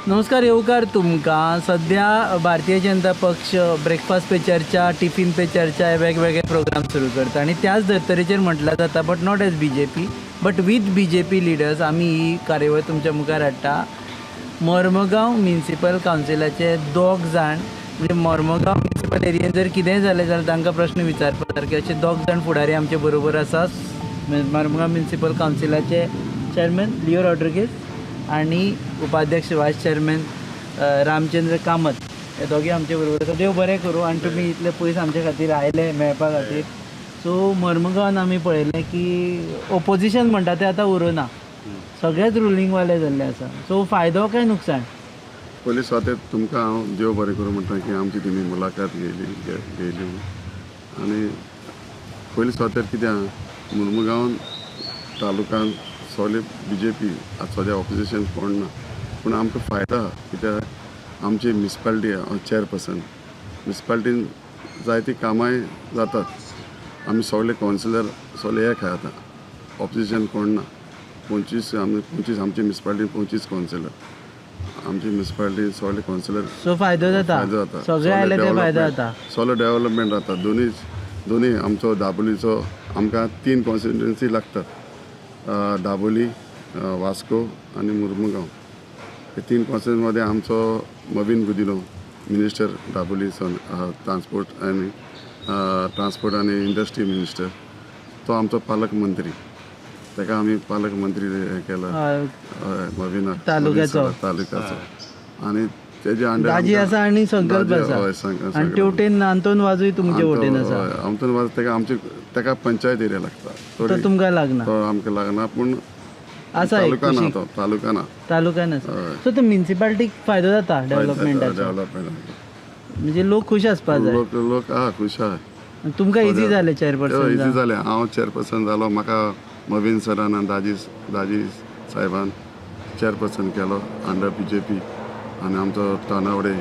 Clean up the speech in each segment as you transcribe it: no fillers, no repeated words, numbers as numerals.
नमस्कार, येवकार तुमकां. सध्या भारतीय जनता पक्ष ब्रेकफास्ट पे चर्चा, टिफिन पे चर्चा हे वेगवेगळे प्रोग्राम सुरू करता आनी त्याच धर्तरेचेर म्हटल्यार जाता, but not as BJP but with BJP leaders आमी ही कार्यावळ तुमच्या मुखार हाडटा. मोर्मुगांव म्युनिसिपल कावन्सिलाचे दोग जाण, म्हणजे मोर्मुगांव म्युनिसिपल एरियेन जर कितेंय जालें जाल्यार तांकां प्रश्न विचारपा सारके अशे दोग जाण फुडारी आमचे बरोबर आसा. मोर्मुगांव म्युनिसिपल कावन्सिलाचे चॅरमॅन लिओ रॉड्रिगीस आनी उपाध्यक्ष, वायस चेअरमॅन रामचंद्र कामत हे दोगे आमचे बरोबर आसा. देव बरें करूं आनी तुमी इतले पयस आमचे खातीर आयले मेळपा खातीर. सो मर्मगांवान आमी पळयलें की ओपोजिशन म्हणटा तें आतां उरूना, सगळेच रुलिंगवाले जाल्ले आसा. सो फायदो काय नुकसान? पयलीं सुवातेर तुमकां हांव देव बरें करूं म्हणटा की आमची तुमी मुलाखत घेयली म्हणून. आनी पयली सुवातेर कितें आहा, मुर्मुगांवान तालुकान सगळे बीजेपी, आतां सद्या ऑपोजिशन कोण ना. पूण आमकां फायदो आहा, कित्याक आमची म्युनिसिपालिटी हांव चेअरपर्सन, म्युनिसिपालिटीन जायतीं कामांय जातात. आमी सगळे कावन्सिलर सगळे एक आहा, आतां ऑपोजिशन कोण ना. 25 आमी, 25 आमची म्युनिसिपालिटीन, 25 कावन्सिलर आमची म्युनिसिपालिटी, सगळे कावन्सिलर. सो फायदो जाता? फायदो जाता. सगळे आयले ते फायदो जाता. सगळो डेव्हलपमेंट जाता. दोनूय दोनूय आमचो दाबोलीचो, आमकां तीन कॉन्स्टिट्युन्सी लागतात, दाबोली, वास्को आनी मुर्मुगांव. हे तीन कॉन्स्टिट्युन्सीमध्ये आमचो मवीन गुदिनो मिनिस्टर दाबोलीचो, ट्रान्सपोर्ट आनी इंडस्ट्री मिनिस्टर, तो आमचो पालक मंत्री. ताका आमी पालक मंत्री हें केला. हय, मवीनाक. तालुक्याचो. तालुक्याचो आनी तेजे अंडर दाजी आसा आनी संकल्प आसा. हय. आनी ते वटेन आंतोन वाजूय तुमचे वटेन आसा. आमचो वाज तेका आमचे तेका पंचायत एरिया लागता. तो तुमकां लागना. तो आमकां लागना, पूण आसा एक तालुका ना. कुशीक. तो तालुका ना. तालुक्यान आसा. सो तो म्युनिसिपालिटीक फायदो जाता डेव्हलपमेंटाचो? डेव्हलपमेंट. म्हणजे लोक खुश आसपा जाय. लोक लोक आहा, खुश आहा. आनी तुमकां इजी जालें चेअरपर्सन? इजी जालें. हांव चेअरपर्सन जालो, म्हाका मवीन सरान आनी दाजी दाजी साहेबान चेअरपर्सन केलो अंडर बीजेपी आनी आमचो तानावडे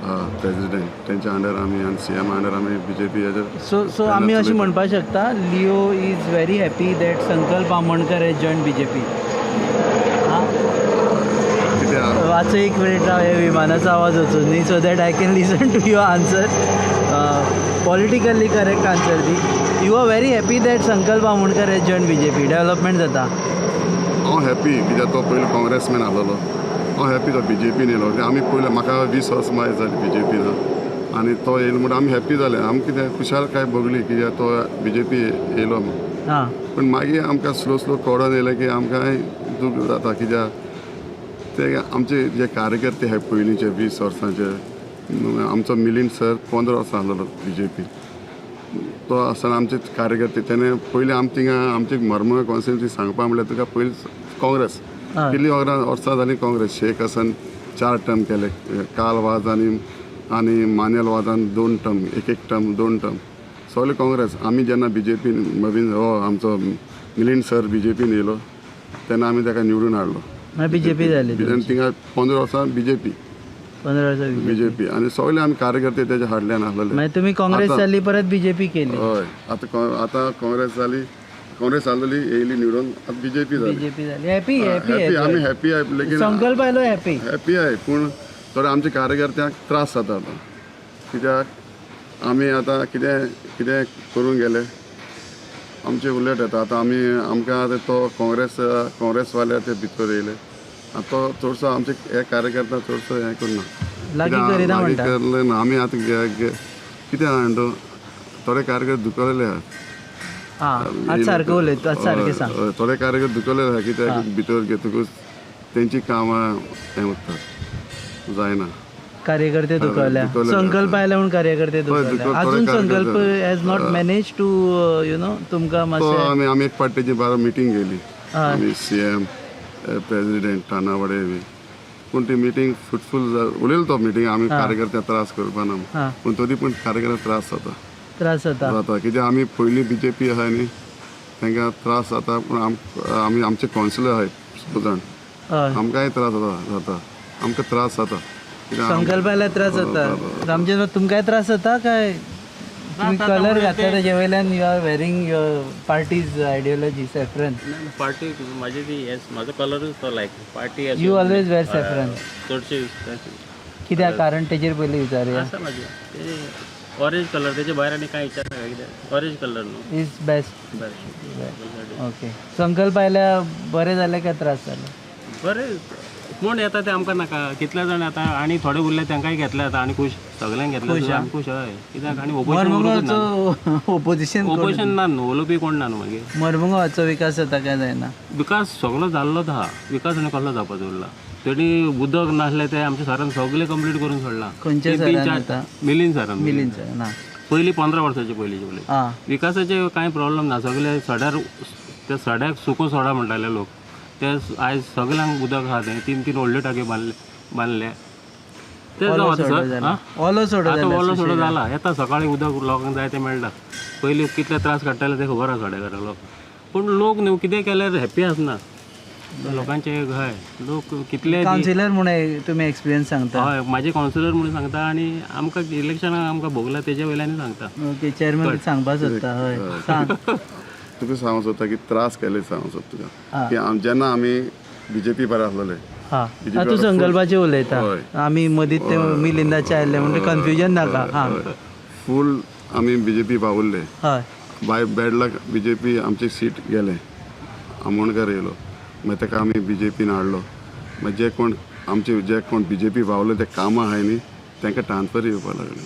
प्रेसिडेंट, तेंच्या अंडर आमी आनी सीएम अंडर आमी बीजेपी हेजेर. सो सो आमी अशें म्हणपाक शकता, Leo is very happy that Sankalp Amonkar has join BJP? कितें आहा? वाचो, एक मिनिट राव. हे विमानाचो आवाज वचून न्ही, so that I can listen to your answer. Politically correct answer the. You are very happy that Sankalp Amonkar has join BJP, development जाता? हांव हॅपी, कित्याक तो पयलो काँग्रेसमॅन आसलेलो. हांव हॅपी तो बीजेपीन येयलो. कित्याक आमी पयलें, म्हाका 20 वर्सां मागीर जाली बीजेपीन आनी तो येयलो म्हणून आमी हॅपी जाले. आमकां कितें खुशालकाय भोगली कित्याक तो बीजेपी येयलो म्हूण. पूण मागीर आमकां स्लो स्लो कळोन येयलें की आमकां दूख जाता, कित्याक ते आमचे जे कार्यकर्ते आहाय पयलींचे 20 वर्सांचे. आमचो मिलिंद सर 15 वर्सां आसलेलो बीजेपी. तो आसतना आमचे कार्यकर्ते तेणे पयलीं आम थिंगा आमचे मर्म कॉन्स्टिट्युन्सी सांगपा म्हणल्यार तुका पयलीं काँग्रेस. कितली वर्सां जालीं काँग्रेस. शेख हसन चार टर्म केले, कार्ल वाज आनी आनी मान्यल वाजान दोन टर्म, एक एक टर्म, दोन टर्म, सगळे काँग्रेस. आमी जेन्ना बीजेपीन नवीन हो आमचो मिलिंद सर बीजेपीन येयलो तेन्ना आमी ताका निवडून हाडलो. मागीर बीजेपी जाली. आनी थिंगा 15 वर्सां बीजेपी. 15 वर्सां बीजेपी. बीजेपी आनी सगळे आमी कार्यकर्ते तेजे हाडल्यान आसलेले. मागीर तुमी काँग्रेस जाली, परत बीजेपी केली. हय, आतां काँग्रेस जाली, काँग्रेस आसलेली, येयली निवडून, आतां बीजेपी जाली. बीजेपी जाली. Happy, happy. Happy, आमी हॅपी आहाय, लेकीन संकल्प आयलो, हॅपी. हॅपी आहाय, पूण थोडे आमच्या कार्यकर्त्यांक त्रास जाता आतां, कित्याक आमी आतां कितें कितें करूंक गेले आमचे उलट येता. आतां आमी आमकां आतां तो काँग्रेस काँग्रेसवाले ते भितर येयले, आतां तो चडसो आमचे हे कार्यकर्ता चडसो हें करना. लागीं करिना लागीं म्हणटा. करले ना. आमी आतां कितें आहा म्हणटा, थोडे कार्यकर्ते दुखवलेले आहा. आं, आतां सारकें उलयता, आतां सारकें सांग. हय, थोडे कार्यकर्ते दुखवलेले आहा, कित्याक भितर घेतकूच तेंची कामां हें उरता, जायना. कार्यकर्ते दुखवल्या? दुखवले. संकल्प आयले म्हूण कार्यकर्ते दुखवले? अजून थोडे संकल्प कार्यकर्ते. Has not manage to तुमकां तो मातशें आमी आमी एक फावट तेजी बारा मिटींग घेयली आमी, सीएम, प्रेसिडेंट तानावडे बी. पूण ती मिटींग फ्रुटफूल उलयलो तो मिटींग, आमी कार्यकर्त्यांक त्रास करपा ना. पूण तरी पूण कार्यकर्त्यांक त्रास जाता. त्रास जाता. जाता, कित्याक आमी पयलीं बीजेपी आहा न्ही, तांकां त्रास जाता. पूण आमी आमचे कावन्सिलर आहाय स जाण. आमकांय त्रास जाता, आमकां त्रास जाता, कित्याक संकल्प आयल्यार त्रास जाता. रामचंद्र, तुमकांय त्रास जाता काय तुम्ही कलर घातला तेजे वयल्यान you are wearing your party's ideology, saffron. Party माझी ती येस, म्हाजो कलरूच तो लायक party. You always wear saffron. चडशे कित्याक कारण तेजेर पयलीं विचारुया. आसा म्हाजे ते ऑरेंज कलर, तेजे भायर आनी कांय विचार नाका, कित्याक ऑरेंज कलर न्हू. Is best. बरें. ओके, संकल्प आयल्या बरें जालें काय त्रास जाले? बरें कोण येता ते आमकां नाका, कितले जाण येता आनी थोडे उरले तांकांय घेतले आतां आनी खूश सगल्यांक घेतले, आमी खूश. हय, कित्याक आनी ओपोजिशन मरमुगांवचो ओपोजिशन ओपोजिशन ना न्हू, उलोवपी कोण ना न्हू मागीर. मरमुगांवाचो विकास जाता काय जायना? विकास सगळो जाल्लोच आहा, विकास आनी कसलो जावपाचो उरला? तेणी उदक नासलें तें आमच्या सरान सगळें कंप्लीट करून सोडलां. खंयच्या तीन- तीन सरान? चार आतां मिलीन सरान. मिलीन सर ना. पयलीं 15 वर्साचे पयलींचे पयलीं. विकासाचे कांय प्रॉब्लम ना, सगळे सड्यार ते सड्याक सुको सोडा म्हणटाले लोक, ते आयज सगळ्यांक उदक आहा. तें तीन तीन व्हडल्यो टाक्यो बांदले बांदले ते ओलो जावं आतां सोडो सर जाला. आं? ओलो सोडो आतां जाला. ओलो सोडो जाला, येता सकाळी उदक लोकांक जाय तें मेळटा. पयलीं कितले त्रास काडटाले ते खबर आसा सड्यार लोक, पूण लोक न्हू कितें केल्यार हॅप्पी आसना लोकांचे. हय, लोक कितले कावन्सिलर म्हणून तुमी एक्सपिरियन्स सांगता? हय, म्हाजे कावन्सिलर म्हणून सांगता आनी आमकां इलेक्शनाक आमकां भोगला तेजे वयल्यान सांगता. ओके, चेअरमॅन सांगपा सोदता, हय सांग. तुका सांगूंक सोदता की त्रास केले सांगूंक सोदता तुका की जेन्ना आमी बीजेपी बरें आसलेले. हा हा, तूं संकल्पाचे उलयता. हय. आमी मदींच ते मिलिंदाचे आयले म्हणजे कन्फ्युजन नाका हा. फूल आमी बीजेपी पावल्ले. हय. By bad luck BJP आमची सीट गेले, आमोणकर येयलो, मागीर ताका आमी बीजेपीन हाडलो. मागीर जे कोण आमचे जे कोण बीजेपी पावले ते कामां आहाय न्ही, तांकां ट्रान्सफर येवपाक लागले.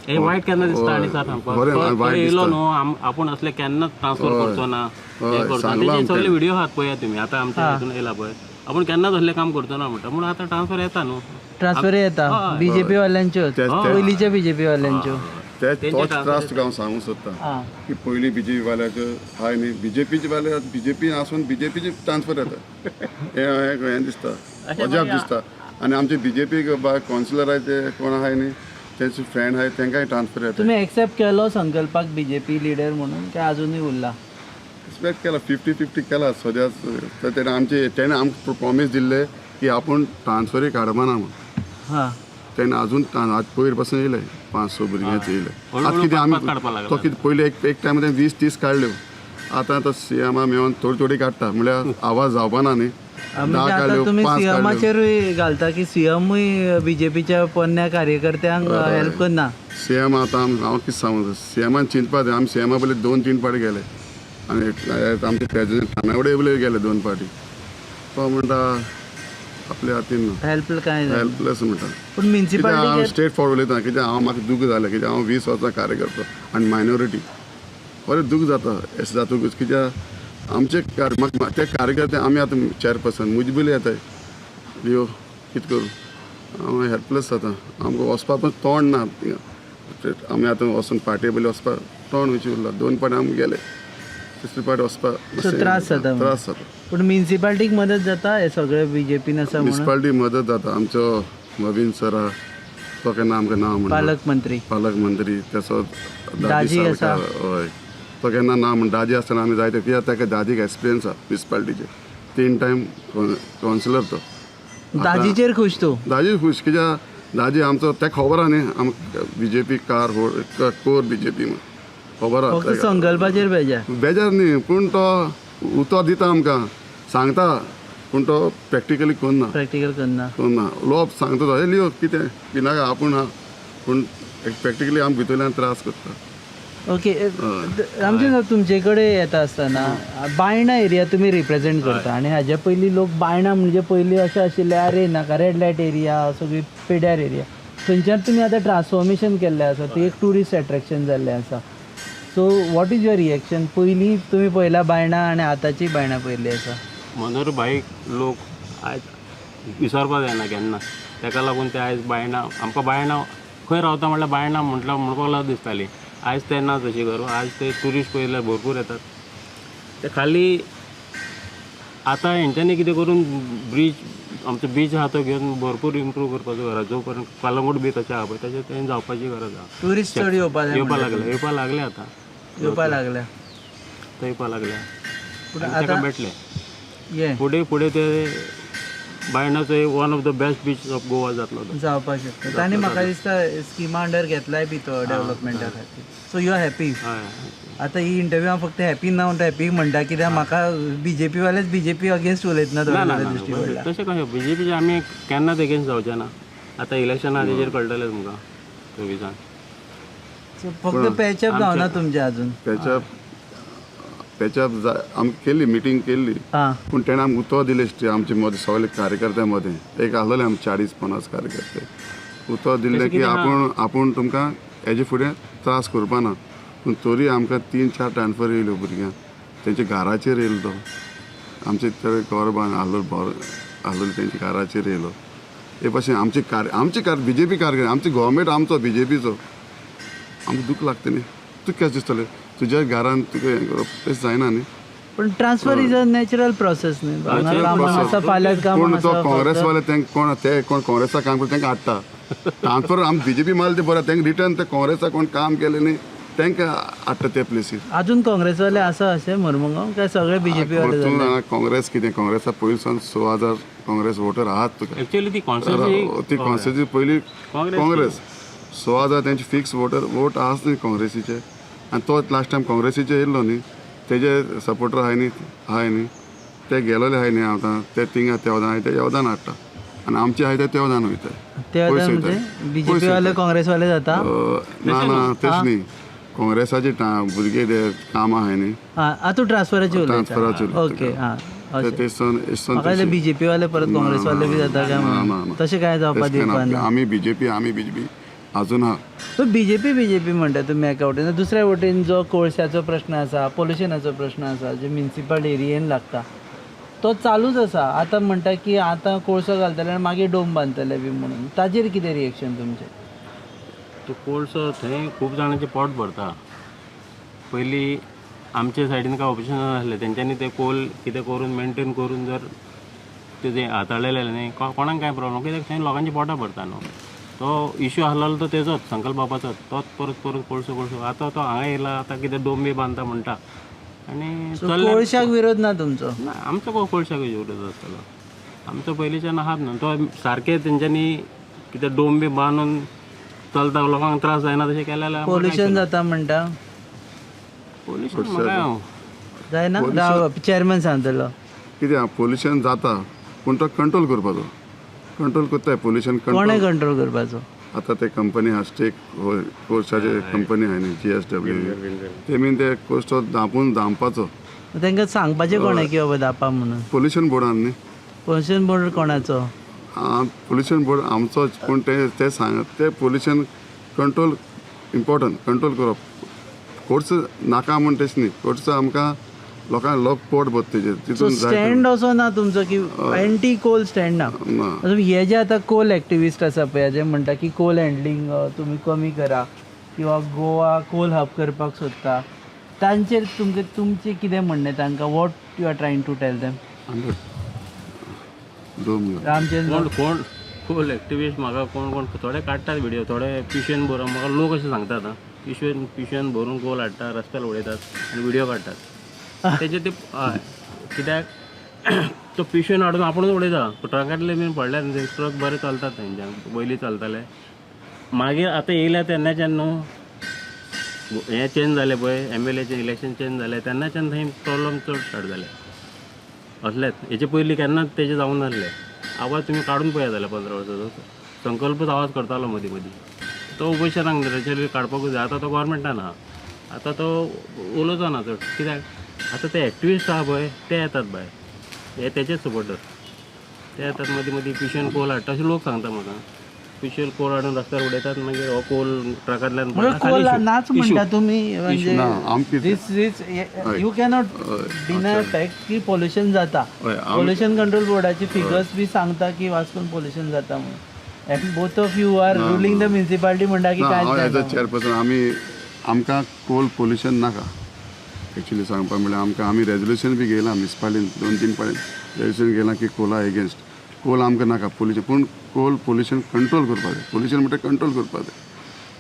हे वायट केन्ना दिसता आनी सर सांगपाक बरें, तो वायट येयलो दिसता. न्हू, आपूण असले केन्नाच ट्रान्सफर करचो ना, हय, हें करचो ना. सांगलां तेजे सगळे आमकां. व्हिडियो आहात, पळयात तुमी, आतां आमच्या हितून येयला पळय, आपूण केन्नाच असलें काम करचो ना म्हणटा, पूण आतां ट्रान्सफर येता न्हू. ट्रान्सफर येता बीजेपी वाल्यांच्योच, पयलींच्या बीजेपी वाल्यांच्यो. ते तोच त्रास तुका हांव सांगूंक सोदता की पयलीं बीजेपी वाल्याच्यो हाय न्ही, बीजेपीचे वाले बीजेपी आसून बीजेपीचे ट्रान्सफर येता, हें हें हें दिसता, अजाप दिसता. आनी आमचे बीजेपी कावन्सिलर आहाय ते कोण आहाय न्ही, तेंचे फ्रेंड आहाय, तांकांय ट्रान्सफर येता. तुमी एक्सेप्ट केलो संकल्पाक बीजेपी लिडर म्हणून काय अजुनूय उरला? एक्सपेक्ट केला, 50-50 केला सद्याच. तर तेणें आमचे तेणें आमकां प्रॉमीस दिल्लें की आपूण ट्रान्सफरी काडपाना म्हूण. तेणें अजून आज पयर पासून येयले 5-6 भुरग्यांचे येयले. आतां कितें आमी पांच काडपाक लागला. तो कितें पयलीं एक एक टायम तेणें 20-30 काडल्यो, आतां तो सीएमा मेळोन थोडी थोडी काडटा, म्हणल्यार आवाज जावपाना न्ही. 10 म्हणजे आता काडल्यो, तुमी 5 काडल्यो. सीएमाचेरूय घालता की सीएमूय बीजेपीच्या पोरण्या कार्यकर्त्यांक हेल्प करना? सीएम आतां हांव कितें सांगू, सीएमान चिंतपा जाय. आमी सीएमा पयलीं 2-3 फावटी गेले आनी आमचे प्रेजिडेंट ठाण्या वडेन गेले 2 फावटी. तो म्हणटा आपल्या हातीन ना. हेल्प काय जायना. हेल्पलेस म्हणटा. पूण कित्याक हांव म्युनिसिपालिटी स्ट्रेट फॉरवर्ड उलयता, कित्याक हांव म्हाका दूख जालें, कित्याक हांव 20 वर्सां कार्यकर्तो आनी मायनॉरिटी, बरें दूख जाता अशें जातकूच, कित्याक आमचे म्हाका ते कार्यकर्ते आमी आतां चॅरपर्सन म्हजे बिल येताय लियो, कितें करूं हांव हेल्पलेस जाता. आमकां वचपा पण तोंड ना थिंगा. आमी आतां वचून पार्टी पयलीं वचपाक तोंड वयचें उरलां. 2 फावटी आमी गेले, तिसरे फावटी वचपाक मातशें त्रास जाता. त्रास जाता. पूण म्युनिसिपालिटीक मदत जाता हे सगळे बीजेपीन आसा म्हणून? म्युनिसिपालिटी मदत जाता. आमचो नवीन सर आहा, तो केन्ना आमकां ना म्हणटा. पालकमंत्री. पालकमंत्री तसोच दाजी आसा. हय, तो केन्ना ना म्हण. दाजी आसतना आमी जायते, कित्याक ताका दाजीक एक्सपिरियन्स आहा म्युनिसिपालिटीचे, 3 टायम कावन्सिलर तो. दाजीचेर खुश तूं? दाजी खूश, कित्याक दाजी आमचो तेका खबर आहा न्ही आमकां बीजेपी कार कोर बीजेपी म्हण खबर आहा फक्त ताका. संकल्पाचेर बेजार? बेजार न्ही, पूण तो उतर दिता आमकां सांगता, पूण तो प्रॅक्टिकली करना. प्रॅक्टिकल करना. करना. उलोवप सांगता तो, हे लियो कितें भिनाका आपूण आहा, पूण प्रॅक्टिकली आम भितरल्यान त्रास करता. ओके रामचंद्र, तुमचे कडेन येता आसतना बायणा एरिया तुमी रिप्रेझेंट करता आनी हाज्या पयलीं लोक बायणा म्हणजे पयलीं अशें आशिल्लें, अरे नाका, रेड लायट एरिया, सगळी पेड्यार एरिया. थंयच्यान तुमी आतां ट्रान्सफॉर्मेशन केल्लें आसा, ती एक ट्युरिस्ट एट्रॅक्शन जाल्लें आसा. So what is your reaction? पयलीं तुमी पळयला बायणा आनी आतांची बायणां पळयल्ली आसा. मनोहर भाईक लोक आयज विसरपा जायना केन्ना, ताका लागून ते आयज बायणा आमकां बायणा खंय रावता म्हणल्यार बायणा म्हटल्यार म्हणपाक लज दिसताली. आयज ते ना तशें करूं, आयज ते ट्युरिस्ट पळयल्यार भरपूर येतात. ते खाली आतां हेंच्यांनी कितें करून ब्रीज आमचो बीच आहा तो घेवन भरपूर इम्प्रूव करपाचो गरज, जो पर्यंत कलंगूट बी तशें आहा पळय तशें तें जावपाची गरज आहा. ट्युरिस्ट चड येवपा जाय. येवपा लागले, येवपा लागले आतां. येवपा लागल्या. ते येवपा लागले पूण आनी ताका आतां मेळटलें ये फुडें फुडें ते बायणाचो एक one of the best beach of Goa जातलो तो. जावपाक शकता. आनी म्हाका दिसता स्किमा अंडर घेतलाय बी तो डेव्हलपमेंटा खातीर. So you are happy. हय. आतां ही इंटरव्यू हांव फक्त हॅपी ना म्हणटा, हॅपी म्हणटा कित्याक म्हाका बीजेपी वालेच बीजेपी अगेन्स्ट उलयतना ना थोडे ना थोडे ना, दिश्टी ना पडला. तशें कशें बीजेपीचे आमी केन्नाच एगेन्स्ट जावचे ना. आतां इलेक्शना तेजेर कळटलें तुमकां 24. सो फक्त पॅचअप जावना तुमचें अजून. पॅचअप पॅचअप जाय. आमी केल्ली मिटींग केल्ली, पूण तेणें आमकां उतर दिलें आमचे मदें सगळे कार्यकर्त्यां मदें एक आसलेले आमी 40-50 कार्यकर्ते, उतर दिल्लें की आपूण आपूण तुमकां हेजे फुडें त्रास करपा ना. पूण तरी आमकां 3-4 ट्रान्सफर येयल्यो भुरग्यांक, तेंच्या घराचेर येयलो तो. आमचे थोडे घर बांद आहलो, भर आहलो, तेंच्या घराचेर येयलो. हे भाशेन आमचे कार्य आमचे कार्य बीजेपी कार्यकर्ते, आमचे गव्हर्मेंट आमचो बीजेपीचो. आमकां दूख लागता न्ही. तुका कशें दिसतलें तुज्या घरान तुका हें करप तशें जायना न्ही. पण transfer is a natural process न्ही. हांगा काम आसा, फाल्यां काम पूण तो आसा. काँग्रेसवाले तांकां कोण ते कोण काँग्रेसाक काम करता तांकां हाडटा ट्रान्सफर. आमी बीजेपी मारले ते बरें, तांकां रिटर्न ते काँग्रेसाक कोण काम केलें न्ही तांकां हाडटा ते प्लेसीर. अजून काँग्रेसवाले आसा अशें मुरमुगांव काय सगळे बीजेपी वाले तूं जाले? जाणा काँग्रेस कितें, काँग्रेसा पयलीं सावन 6,000 काँग्रेस वोटर आहात तुका. एक्चुअली ती कॉन्स्टिट्युएन्सी ती कॉन्स्टिट्युएन्सी पयली काँग्रेस. काँग्रेस 6,000 तेंचे फिक्स वोटर वोट आहाच न्ही काँग्रेसीचे. आनी तो लास्ट टायम काँग्रेसीचे येयल्लो न्ही, तेजे सपोर्टर आहाय न्ही, आहाय न्ही, ते गेलोले आहाय न्ही. आतां ते थिंगा तेवदान आहाय, ते येवदान हाडटा आनी आमचे आहाय ते तेवदान वयता. ते पयस आतां वयता. म्हणजे बीजेपी वाले काँग्रेसवाले जाता. ना ना, तेच न्ही, काँग्रेसाचे भुरगे ते काम आहाय न्ही. हा, आतां तूं ट्रान्सफराची उलयता. ट्रान्सफराची उलयता. ओके, हा. ते अशें ते सन सन म्हाका दिसलें बीजेपी वाले परत काँग्रेसवाले बी जाता काय ना, म्हणून. ना, ना. तशें काय जावपा तशें काय ना. दिवपा ना. आमी बीजेपी, आमी बीजेपी अजून आहा. बीजेपी बीजेपी म्हणटा तुमी एका वटेन, दुसऱ्या वटेन जो कोळश्याचो प्रश्न आसा, पोल्युशनाचो प्रश्न आसा, जे म्युनिसिपल एरियेन लागता तो चालूच आसा. आतां म्हणटा की आतां कोळसो घालतले आनी मागीर डोम बांदतले बी म्हणून, ताजेर कितें रिएक्शन तुमचें? तो कोळसो थंय खूब जाणांचें पोट भरता. पयलीं आमचे सायडीन काय ऑपरेशन नासलें, तेंच्यांनी ते कोल कितें करून मेनटेन करून जर तेजें हाताळलेलें न्ही, कोणाक कांय प्रॉब्लम कित्याक थंय लोकांची पोटां भरता न्हू. तो इशू आसलेलो तो तेजोच संकल्प बाबाचोच, तोच परत परत कोळसो कोळसो. आतां तो हांगा येयला, आतां कितें डोम बी बांदता म्हणटा आनी चल्लें. कोळश्याक विरोध ना तुमचो? ना, आमचो कोळशाक विरोध आसतलो? आमचो पयलींच्यान आहात न्हू. तो सारकें तेंच्यांनी कितें डोम बी बांदून चलता, लोकांक त्रास जायना तशें केलें जाल्यार आमकां कांय पोल्युशन जाता म्हणटा. पोल्युशन म्हाका जायना? राव, चेअरमॅन सांगतलो. कितें आहा, पोल्युशन जाता पूण तो कंट्रोल करपाचो, कंट्रोल करताय पोल्युशन कोणें कंट्रोल. कंट्रोल करपाचो? आतां ते कंपनी आहा स्टेक कोळशाचे कंपनी आहा न्ही GSW, ते मीन ते कोळसो धांपून धांपपाचो. तांकां सांगपाचें कोणें की बाबा धापा म्हणून? पोल्युशन बोर्डान न्ही. पोल्युशन बोर्ड कोणाचो? पोल्युशन बोर्ड आमचोच, पूण ते ते सांग ते पोल्युशन कंट्रोल इम्पॉर्टंट, कंट्रोल करप. कोर्स नाका म्हण तेच न्ही, कोर्स आमकां लोकांक लोक पोट भरता तेजेर सो तितून जाय. स्टँड असो ना तुमचो की एंटी कोल स्टँड ना? ना. आतां हे जे आतां कोल एक्टिविस्ट आसा पळय, जे म्हणटा की कोल हँडलिंग तुमी कमी करा किंवा गोवा कोल हब करपाक सोदता, तांचेर तुमकां तुमचें कितें म्हणणें तांकां? What you are trying to tell them? दोन रामचंद्र. कोण कोण कोल एक्टिविस्ट म्हाका कोण कोण थोडे काडटात व्हिडियो, थोडे पिशवेन भरून म्हाका लोक अशें सांगतात, आं, पिशवेन पिशवेन भरून कोल हाडटा, रस्त्यार उडयतात आनी व्हिडियो काडटात तेजे ते. हय, कित्याक तो पिशवेन हाडून आपुणूच उडयता. ट्रकांतले बीन पडल्यार न्ही, ट्रक बरे चलतात तेंच्यान, पयलीं चलताले. मागीर आतां येयल्या तेन्नाच्यान न्हू हें चेंज जालें पळय, एमएलएचें इलेक्शन चेंज जालें तेन्नाच्यान थंय प्रॉब्लम चड स्टार्ट जाले असलेच. हेचे पयलीं केन्नाच तेजें जावंक नासलें. आवाज तुमी काडून पळयात जाल्यार 15 वर्सांचो संकल्पच आवाज करतालो मदीं मदीं. तो उपोशणाक काडपाकूच जाय. आतां तो गोवोरमेंटान आहा, आतां तो उलोवचो ना चड कित्याक आतां ते एक्टिविस्ट आहा पळय ते येतात भायर, हे तेचेच सपोर्टर ते येतात मदीं मदीं पिशवेन कोल हाडटा अशें लोक सांगता म्हाका. पिशवेन कोल हाडून रस्त्यार उडयतात, मागीर हो कोल ट्रकांतल्यान म्हणजे कोल नाच म्हणटा तुमी म्हणजे ना, आमकां this this you cannot deny fact की पोल्युशन जाता. हय, पोल्युशन कंट्रोल बोर्डाची फिगर्स बी सांगता की वास्कोन पोल्युशन जाता म्हणून. And both of you are ruling the municipality म्हणटा की ना, काय हांव एज अ जायना. चेअरपर्सन आमी आमकां कोल पोल्युशन नाका. एक्चुली सांगपा म्हणल्यार आमकां आमी रेजोल्युशन बी घेयलां म्युनिसिपालिटीन, 2-3 फावटी रेजोल्युशन घेयलां की कोला एगेन्स्ट, कोल आमकां नाका पोल्युशन. पूण कोल पोल्युशन कंट्रोल करपाक जाय. पोल्युशन म्हणटा कंट्रोल करपाक जाय,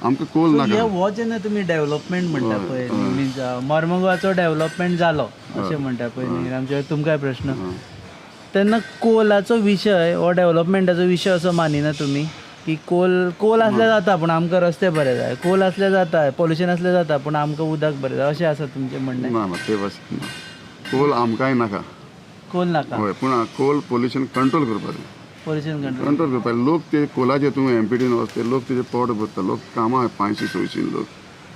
आमकां कोल हे नाका. हो जेन्ना तुमी डेव्हलपमेंट म्हणटा पळय, मिन्स मर्मगांवाचो डेव्हलपमेंट जालो अशें म्हणटा पळय न्ही रामचंद्र, तुमकां प्रश्न, तेन्ना कोलाचो विशय हो डेवलपमेंटाचो विशय असो मानिना तुमी की कोल कोल आसल्यार जाता पूण आमकां रस्ते बरे जाय, कोल आसल्यार जाता, पोल्युशन आसल्यार जाता पूण आमकां उदक बरें जाय, अशें आसा तुमचें म्हणणें? ना ना, ते भाशेन ना. कोल आमकांय नाका. कोल नाका. हय, पूण कोल पोल्युशन कंट्रोल करपाक जाय. पोल्युशन कंट्रोल कंट्रोल करपाक. लोक ते कोलाचे तूं एमपीटीन वच, ते लोक तेजे पोट भरता, लोक कामां 500-600 लोक,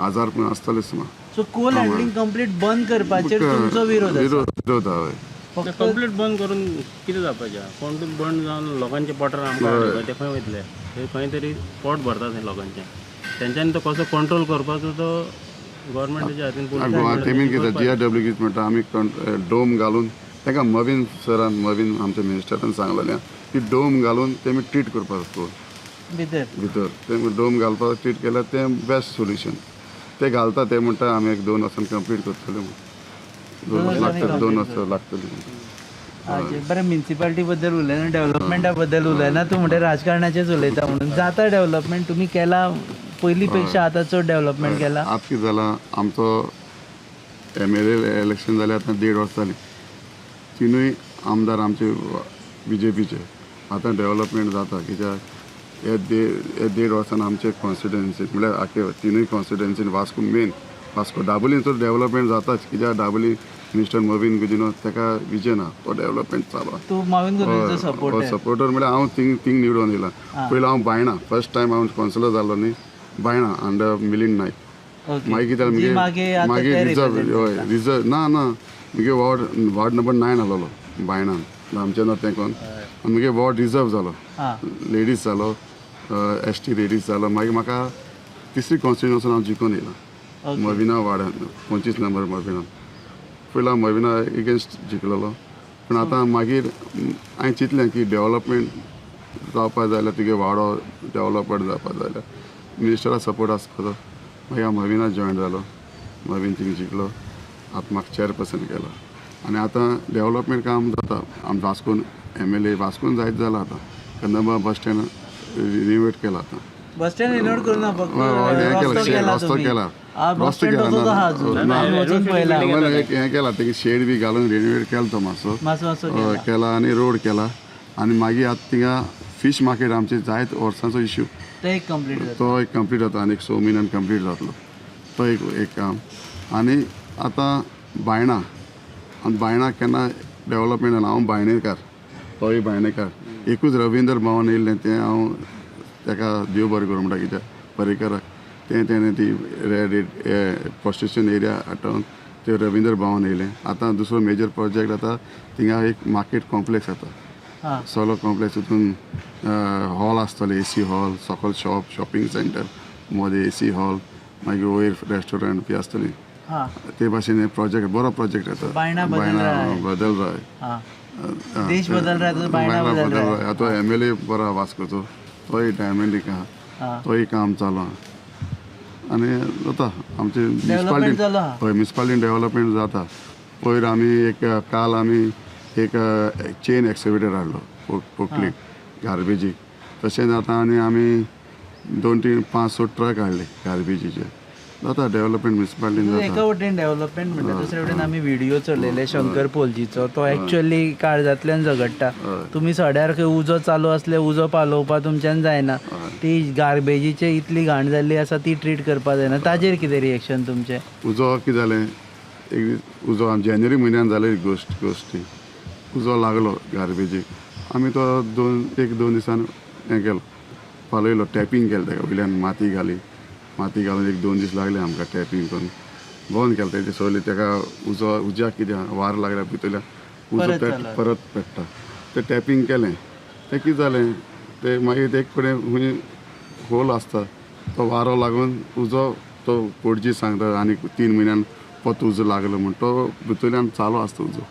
1000 पूण आसतलेच सुमार. सो कोल हँडलिंग कंप्लीट बंद करपाचेर तुमचो विरोध आसा? विरोध आहा, हय. फक्त कंप्लीट बंद करून कितें जावपाचें? कोण बंद जावन लोकांचे पोटार आमकां हाडून ते खंय वयतले? ते खंय तरी पोट भरता थंय लोकांचें. तेंच्यांनी तो कसो कंट्रोल करपाचो तो गोवोरमेंटाच्या हातीन. गोवा तेमी कितें जीआरडब्ल्यू कितें म्हणटा, आमी डोम घालून तांकां मवीन सरान, मवीन आमच्या मिनिस्टरान सांगलेलें की डोम घालून तेमी ट्रीट करपाक कोल भितर भितर. ते डोम घालपाक ट्रीट केल्यार तें बेस्ट सोल्युशन. ते घालता, ते म्हणटा आमी एक 2 वर्सान कंप्लीट करतले म्हूण. 2 वर्सां लागतली, 2 वर्सां लागतली. अच्छा, बरें, म्युनिसिपालिटी बद्दल उलयना, डेव्हलपमेंटा बद्दल उलयना, तूं म्हणटा राजकारणाचेच उलयता म्हणून. जाता डेव्हलपमेंट तुमी केला पयलीं पेक्षा आतां चड डेव्हलपमेंट केला? आतां कितें जालां, आमचो एमएलए इलेक्शन जालें आतां 1.5 वर्स जालीं, तिनूय आमदार आमचे बीजेपीचे. आतां डेव्हलपमेंट जाता कित्याक हे 1.5 वर्सान आमचे कॉन्स्टिट्युएन्सी म्हळ्यार आख्खे तिनूय कॉन्स्टिट्युएन्सीन वास्को मेन, वास्को दाबोलीन सुद्दां डेव्हलपमेंट जाताच कित्याक दाबोली मिस्टर मोबीन गुदिनो ताका विजन आहा, तो डेव्हलपमेंट चालू आहा. तूं माविन गुदिन्होचो सपोर्टर? सपोर्टर म्हळ्यार हांव थिंग थिंग निवडून येयला. पयलीं हांव बायणा, फर्स्ट टायम हांव कावन्सिलर जालो न्ही बायणा अंडर मिलींद नायक. मागीर कितें जालें, मागीर आतां मागीर ते रिजर्व represent. हय, रिजर्व ना ना, मुगे वॉर्ड नंबर 9 आसलेलो बायणान, रामचंद्र तेंकोन. आनी मुगे वॉर्ड रिजर्व जालो, लेडीज जालो, एस टी लेडीज जालो. मागीर म्हाका तिसरी कॉन्स्टिट्युएन्सी हांव जिखून येयला मविना वार्डान, 25 नंबर मविना. पयलो हांव मविना एगेन्स्ट जिखलेलो, पूण आतां मागीर हांवें चिंतलें की डेवलपमेंट जावपा जाय जाल्यार तुगे वाडो डेवलपमेंट जावपा जाय जाल्यार मिनिस्टरा सपोर्ट आसपाचो. मागीर हांव मविना जॉयन जालो, मवीन थिंग जिखलो, आतां म्हाका चेअरपर्सन केलो आनी आतां डेवलपमेंट काम जाता. आम वास्कोन एमएलए वास्कोन जायत जाला आतां. कदंबा बस स्टँड रिनोवेट केला आतां. बस स्टँड रिनोवेट करू ना फक्त, हय, हय, हें केलां, रस्तो शेड, केला रस्तो तुमी. केला. बस रस्तो स्टँड केला, तसोच ना, आहा अजून. ना. आमी वचून पळयला. आम्हाला एक हें केला, तेगे शेड बी घालून रिनोवेट केलो तो मातसो. मातसो मातसो हय, केला आनी रोड केला. आनी मागीर आतां थिंगा फीश मार्केट आमचे जायत वर्सांचो इश्यू. ते एक कंप्लीट जाता. तो एक कंप्लीट जाता आनी एक 6 म्हयन्यान कंप्लीट जातलो तो एक एक काम. आनी आतां बायणां, आनी बायणां केन्ना डेवलपमेंट जालें. हांव बायणेकार, तोय बायणेकार. एकूच रविंद्र भवन येयल्लें तें हांव ताका देव बरें करूं म्हणटा, कित्याक पर्रीकराक तें तेणें ती रेड प्रोस्टिट्यूशन एरिया आटोवन ते रविंद्र भवन येयलें. आतां दुसरो मेजर प्रोजेक्ट आतां थिंगा एक मार्केट कॉम्प्लेक्स जाता. सोलो कॉम्प्लेक्स, तितून हॉल आसतले, एसी हॉल, सकल शॉप, शॉपिंग सेंटर, मदें एसी हॉल, मागीर वयर रेस्टॉरंट बी आसतली. ते भाशेन हे प्रोजेक्ट बरो प्रोजेक्ट जाता. बायणा बदल रहा है. बदल रहा है. देश बदल रहा है तो बायणा बदल रहा है. आतां एमएलए बरो आहा वास्कोचो, तोय डायमंडीक आहा. तोय काम चालू आहा आनी जाता आमचे डेव्हलपमेंट चालू आहा. हय, म्युनिसिपालिटीन डेवलपमेंट जाता. पयर आमी एक, काल आमी एक चेन एक्सिवेटर हाडलो पोकली गार्बेजीक. तशेंच आतां आनी आमी 2 3 5 6 ट्रक हाडले गार्बेजीचे. जाता डेवलपमेंट म्युनिसिपालिटीन एका जाता. वटेन डेव्हलपमेंट म्हणटा, दुसऱ्या वटेन आमी व्हिडिओ चलयले शंकर पोलजीचो, तो एक्चुअली काळजांतल्यान झगडटा. तुमी सड्यार खंय उजो चालू आसले उजो पालोवपा तुमच्यान जायना, ती गार्बेजीचे इतली घाण जाल्ली आसा ती ट्रीट करपा जायना, ताजेर कितें रिएक्शन तुमचें? उजो कितें जालें, एक दीस उजो जानेवारी म्हयन्यान जाले गोश्टी उजो लागलो गार्बेजीक. आमी तो 1-2 दिसान हें केलो, पालयलो, टॅपींग केलें ताका, वयल्यान माती घाली, माती घालून 1-2 दीस लागले आमकां टॅपींग करून बंद केलें तेजें सोयलें ताका. उजो उज्याक कितें वार लागल्या भितरल्यान उजो परत पेट चालू. परत पेट्टा. तें टॅपींग केलें, तें कितें जालें, तें मागीर एक कडेन खंय होल आसता, तो वारो लागून उजो तो पोडजी सांगता आनी 3 म्हयन्यान परत उजो लागलो म्हण, तो भितरल्यान चालू आसता उजो,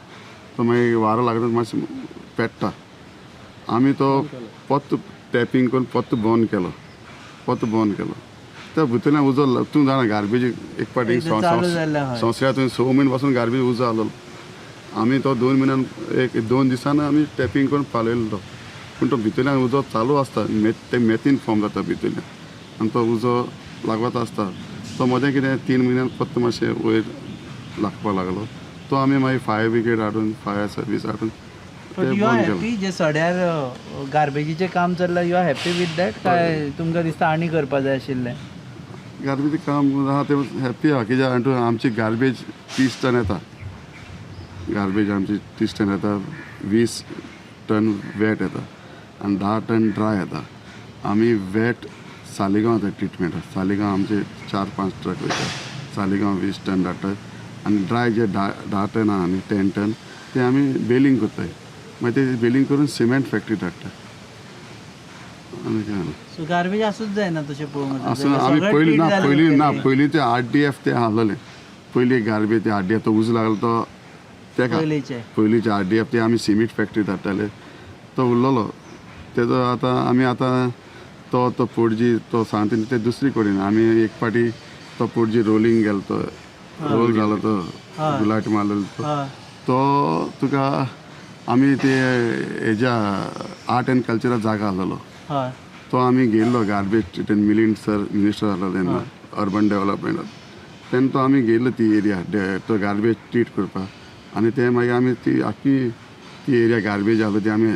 तो मागीर वारो लागता मातशें पेट्टा. आमी तो परत टॅपींग करून परत बंद केलो, परत बंद केलो. त्या भितरल्यान उजो तूं जाणा गार्बेज एक फावटी एकदां चालू जाल्यार हय. संवसारांत 6 म्हयने पासून गार्बेज उजो आसलो. आमी तो 2 म्हयन्यान 1-2 दिसान आमी टॅपींग करून पालयलो तो, पूण तो भितरल्यान उजो चालू आसता. ते मेथीन फॉर्म जाता भितरल्यान आनी तो उजो लागत आसता. तो मदें कितें 3 म्हयन्यान परत मातशें वयर लागपाक लागलो, तो आमी मागीर फायर ब्रिगेड हाडून, फायर सर्वीस हाडून ते you are बंद केलें. हॅपी जे सड्यार गार्बेजीचें काम चल्लां, you are happy with that? काय तुमकां दिसता आनी करपा जाय आशिल्लें? गार्बेज काम आहा तें हॅप्पी आहा, कित्याक हांगा आमची गार्बेज 30 टन येता. गार्बेज आमची 30 टन येता, 20 टन वेट येता आनी 10 टन ड्राय येता. आमी वेट सालिगांव वता ट्रिटमेंट. सालिगांव आमचे 4-5 ट्रक वयता. सालिगांव 20 टन धाडटात आनी ड्राय जे 10 टन आहा न्ही, 10 टन, ते आमी बेलिंग करताय. मागीर ते बेलिंग करून सिमेंट फॅक्टरी धाडटा. आनी काय ना. सो गार्बेज आसूच जायना तशें पळोवंक वचत असं जाल्यार. आमी सगळें पयलीं treat ना जालें पयलीं ना म्हणटकीर. पयलीं ते आरडीएफ ते आहलेले. पयलीं गार्बेज ते आरडीएफ तो उजो लागलो तो तेका. पयलींचे. पयलींचे आरडीएफ ते आमी सिमीट फॅक्टरी धाडटाले, तो उरलेलो तेजो. आतां आमी आतां तो तो पोडजी तो सांगता न्ही, ते दुसरी कडेन आमी एक फावटी तो पोडजी रोलिंग गेलो, तो रोल जालो, तो गुलाट मारलेलो तो. तो तुका आमी ते हेज्या आर्ट एंड कल्चरा जागा आहलेलो. तो आमी गेल्लो garbage treatment. Milind sir minister आहलो तेन्ना अर्बन डेवलपमेंट, तेन्ना तो आमी गेल्लो ती एरिया तो गार्बेज ट्रीट करपाक. आनी ते मागीर आमी ती आख्खी ती एरिया गार्बेज आहलो ती आमी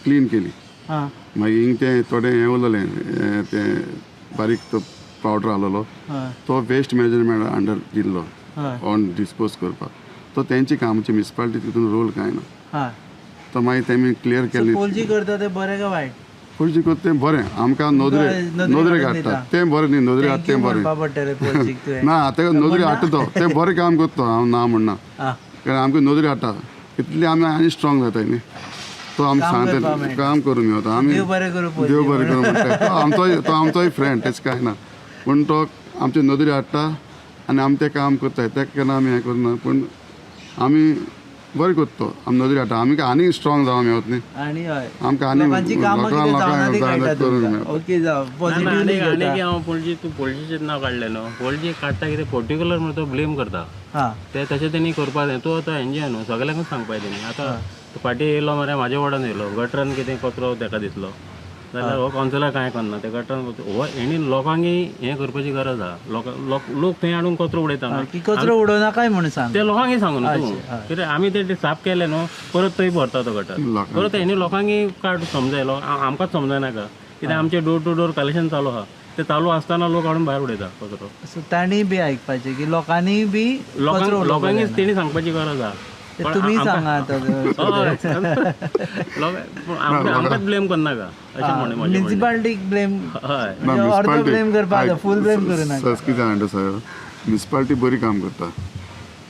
क्लीन केली. मागीर हिंग तें थोडें हें उरलेलें, तें बारीक तो पावडर आहलेलो, तो वेस्ट मॅनेजमेंट अंडर दिल्लो ऑन डिस्पोज करपाक. तो तेंची काम, आमची म्युनिसिपालिटी तितून रोल कांय ना. तो मागीर तेमी क्लियर केली. पोलजी करता ते बरें काय वायट? पणजी करता तें बरें आमकां, नदरे नदरेक नदरेक हाडून हाडटा दिता. तें बरें न्ही, नदरेक हाडटा thank you तें बरें. म्हणपा पडटलें पोलजीक तुवें. ना, आतां नदरेक हाडटा तो, तें बरें काम करता, हांव ना म्हणना. कारण आमकां नदरेक हाडटा इतली आमी आनी स्ट्रॉंग जाताय न्ही. तो आमकां काम सांगता करपा मेळटा. काम करूं मेळटा आमी. देव बरें करूं पोलजी. देव बरें करूं म्हणटा. तो आमचोय फ्रेंड, तेच कांय ना, पूण तो आमचे नदरेक हाडटा आनी आमी तें काम करताय. तेका केन्ना आमी हें करना, पूण आमी बरें करता. तो आमी नदरेक हाडटा, आमी आनी स्ट्रॉंग जावं मेळत न्ही. आनी हय, आमकां आनी लोकांची कामां लोकांक कितें जावना ती लोकांक कळटा करूंक तुमकां. मेळटा. ओके, जावं ना, पॉझिटिवली आनी आनी घेता. हांव पणजी, तूं पणजीचें नांव काडलें न्हू, पणजी काडटा कितें पर्टिक्युलर म्हणून तो ब्लेम करता. ते तशें तेणी करपा जाय. तूं आतां एनजीओ न्हू, सगल्यांकूच सांगपा जाय तेणी. आतां तो फाटीं येयलो मरे, म्हाज्या वॉर्डान येयलो, गटरान कितें कचरो तेका दिसलो जाल्यार हो कावन्सिलर कांय करना, ते गटरान कचरो हो हेणी लोकांकी हें करपाची गरज आहा. लोक लोक थंय हाडून कचरो उडयता न्हू. की कचरो उडोवं नाकाय म्हणून सांग. ते लोकांकी सांगू न्हू तूं, कित्याक आमी ते साफ केले न्हू, परत थंय भरता तो गटर. लोकांक. परत हेणी लोकांकी काड समजाय. आमकांच समजनाका कित्याक आमचें डोर टू डोर कलेक्शन चालू आहा, ते चालू आसतना लोक हाडून भायर उडयता कचरो. सो तांणी बी आयकपाचें की लोकांनी बी कचरो लोकांक उडोवपाक लोकांकीच जायना. तेणी सांगपाची गरज आहा. ते पण तुमी सांगा आतां. लोक पूण आमकांच ब्लेम करनाका अशें म्हणून म्हजें म्हणणें. म्युनिसिपालिटीक ब्लेम. हय. ना, म्हणजे अर्दो municipality- blame करपा आयक, फूल ब्लेम करूं नाका. सर, कितें जाणा सर, म्युनिसिपालिटी बरी काम करता.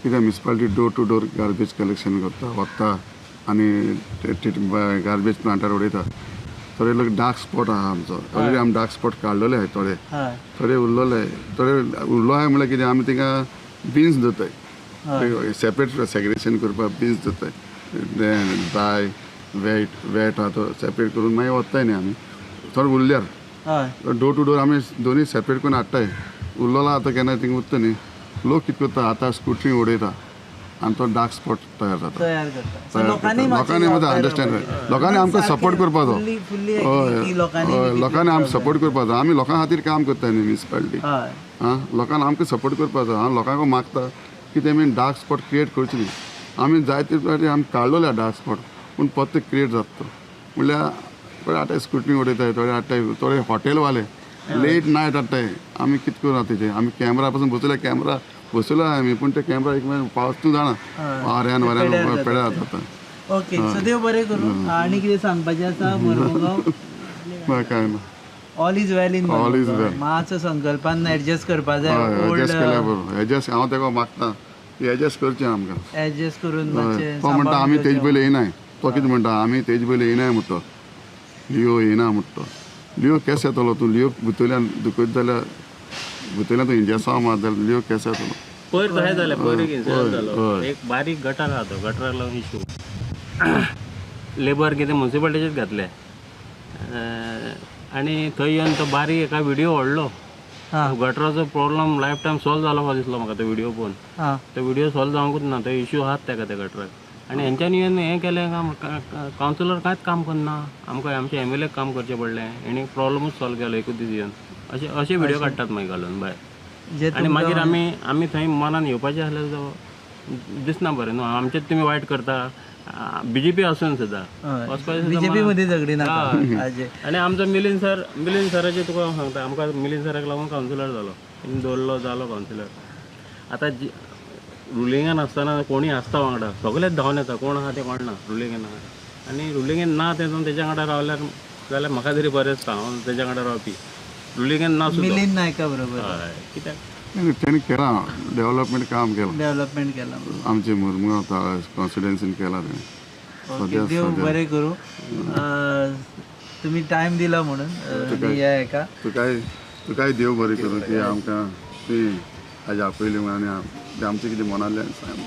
कित्याक municipality door to door garbage collection करता, वता आनी गार्बेज प्लांटार उडयता. थोडे लोक डार्क स्पॉट आहा आमचो ऑलरेडी, आमी डार्क स्पॉट काडलेले आहाय थोडे. थोडे उरलेले, थोडे उरलो आहाय म्हणल्यार कितें, आमी तिंगा बिन्स दवरताय, सेपरेट सेग्रेशन करपाक बिन्स दवरताय. ड्राय वेट वेट आहा तो सेपरेट करून मागीर वताय न्ही आमी थोडे उरल्यार. डोर टू डोर आमी दोनूय सेपरेट करून हाडटाय. उरलेलो आतां केन्ना थिंगा उरता न्ही. लोक कितें करता आतां, स्कुटरी उडयता आनी तो डार्क स्पॉट तयार जाता. तयार करता. सो तयार लोकांनी करता. लोकांनी मातशें अंडरस्टँड, लोकांनी आमकां सपोर्ट करपाचो. फुल्ली फुल्ली हय की लोकांनी हय बी कितली लोकांनी आमकां problem. Support करपाचो. आमी लोकां खातीर काम करता न्ही म्युनिसिपालिटी. आं, लोकांनी आमकां सपोर्ट करपाचो. हांव लोकांक मागता की तेमी डार्क स्पॉट क्रिएट करचे न्ही. आमी जायते फावटी आमी काडलेले डार्क स्पॉट, पूण परत क्रिएट जाता तो. म्हणल्यार थोडे आतां स्कुटरी उडयताय, थोडे हाडटाय, थोडे हॉटेलवाले लेट नायट हाडटाय. आमी कितें करूं आतां तेजें? आमी कॅमरा पासून बसयल्या, कॅमरा बसयलो आमी, पूण ते कॅमरा एक पावस तूं जाणा वाऱ्यान पेड्यार वाऱ्यान जाता. पेड्यार जाता. ओके, सो देव बरें करूं. आनी कितें सांगपाचें आसा मरमुगांव? काय ना. All is well in All is well. मातसो संकल्पान एडजस्ट करपा जाय. हय. ओल्ड एडजस्ट केल्यार बरो. एडजस्ट हांव तेका मागता की एडजस्ट करचें आमकां. एडजस्ट करून हय. मातशें तो म्हणटा सांबाळून आमी तेजे घेवचें. पयलीं येयनाय. तो कितें म्हणटा, आमी तेजे पयलीं येयनाय म्हणटा, लिओ येयना म्हणटा. तो लिओ केसो येतलो? तूं लिओ भितरल्यान दुखयत जाल्यार, भितरल्यान तूं इंजेसांव मारत जाल्यार लिओ केसो येतलो? पयर तशें जालें, पयर एक इन्सिडंट जालो. हय. एक बारीक गटर आहा, तो गटराक लागून इशू. लेबर कितें म्युनिसिपालिटीचेच घातले आनी थंय येवन तो बारीक एका व्हिडियो व्हडलो गटराचो प्रॉब्लम लायफ टायम सॉल्व जालो कसो दिसलो म्हाका तो व्हिडियो पळोवन. तो व्हिडियो सॉल्व जावंकूच ना, तो इशू आहात तेका त्या गटराक. आनी हेंच्यांनी येवन हें केलें कावन्सिलर कांयच काम करना, आमकां आमच्या एमएलएक काम करचें पडलें, हेणी प्रॉब्लमूच सॉल्व केलो एकूच दीस येवन, अशे अशे व्हिडियो काडटात मागीर घालून भायर. जे आनी मागीर आमी आमी थंय मनान येवपाचें आसल्यार तो दिसना बरें न्हू. आमचेच तुमी वायट करता, बीजेपी आसून सुद्दां वचपाचें सुद्दां. बीजेपी मध्ये झगडी नाका हय. आजे. आनी आमचो मिलिंद सर, मिलिंद सराचें तुका हांव सांगता, आमकां मिलिंद सराक लागून कावन्सिलर जालो, तेणी दवरलो, जालो कावन्सिलर. आतां रुलिंगान आसतना कोणूय आसता वांगडा, सगळेच धांवन येता, कोण आहा ते कोण ना रुलिंगान आहा. आनी रुलिंगान ना ते जावन तेज्या वांगडा रावल्यार जाल्यार म्हाका तरी बरें दिसता, हांव तेज्या वांगडा रावपी, रुलिंगान ना सुद्दां. मिलिंद नायका बरोबर. हय, कित्याक तेणी केलां डेव्हलपमेंट काम केलां. डेव्हलपमेंट केलां. आमचे मुरमुगांव कॉन्स्टिट्युएन्सीन केलां तेणी. ओके, देव बरें करूं. तुम्ही टायम दिला म्हणून आणि या एका तुकाय देव बरें करूं की आमकां तुवें आयज आपयली म्हणून आनी आमचें कितें मनांतल्यान सांग.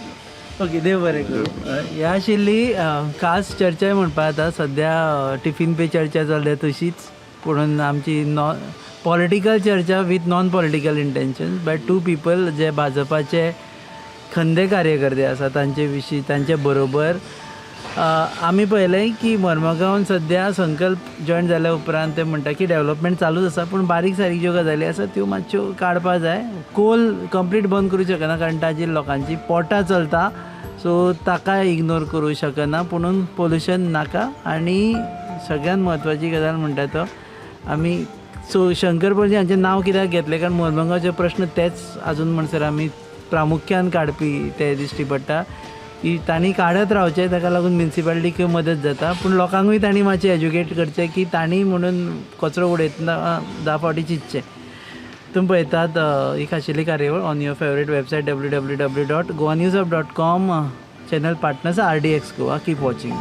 ओके, देव बरें करूं. ह्या आशिल्ली खास चर्चा म्हणपा जाता. सध्या टिफिन पे चर्चा चल्ल्या तशीच, पुणून आमची नॉन पॉलिटिकल चर्चा with non political intention by two people जे भाजपाचे खंदे कार्यकर्ते आसा तांचे विशीं तांचे बरोबर आमी पळयलें की मर्मगांवान सद्या संकल्प जॉयन जाल्या उपरांत ते म्हणटा की डेव्हलपमेंट चालूच आसा, पूण बारीक सारीक ज्यो गजाली आसा त्यो मातश्यो काडपा जाय. कोल कंप्लीट बंद करूं शकना कारण ताजेर लोकांची पोटां चलता, सो ताका इग्नोर करूं शकना, पुणून पोल्युशन नाका. आनी सगळ्यात म्हत्वाची गजाल म्हणटा तो आमी सो शंकर पणजी हांचें नांव कित्याक घेतलें, कारण मर्मगांवचे प्रश्न तेच आजून म्हणसर आमी प्रामुख्यान काडपी ते दिश्टी पडटा की तांणी काडत रावचें, ताका लागून म्युनिसिपालिटीक मदत जाता, पूण लोकांकूय तांणी मातशें एज्युकेट करचें की तांणी म्हणून कचरो उडयतना 10 फावटी चिंतचें. तुमी पळयतात ही खाशेली कार्यावळ on your favourite website www.goanewshub.com, channel partners RDX Goa. Keep watching.